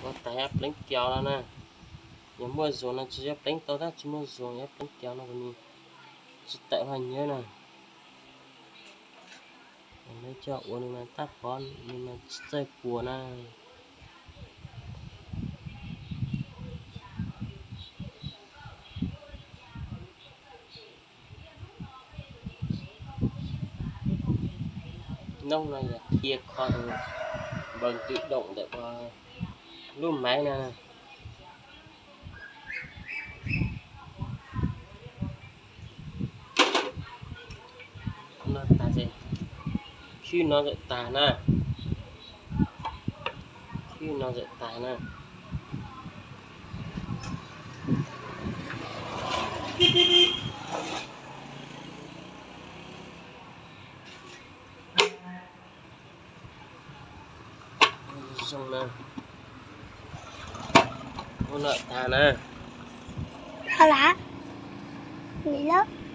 Ua tas yog pleev kios no na. Yog muaj zoom no tsis yog pleev tau tab, tsis muaj zoom yog pleev kios no kuv nws tsis tawm hlo nyiav na. Lawv coj ua nws mas tab pov nws mas tsis txawj puas na. Noob no yog qhia kho tus npawg twm doom ntawm lub maiv no. No tas, khwb no txawm tas na. Khwb no txawm tas na. Zoo na. Ua no tas na. Ho la, nim lawm.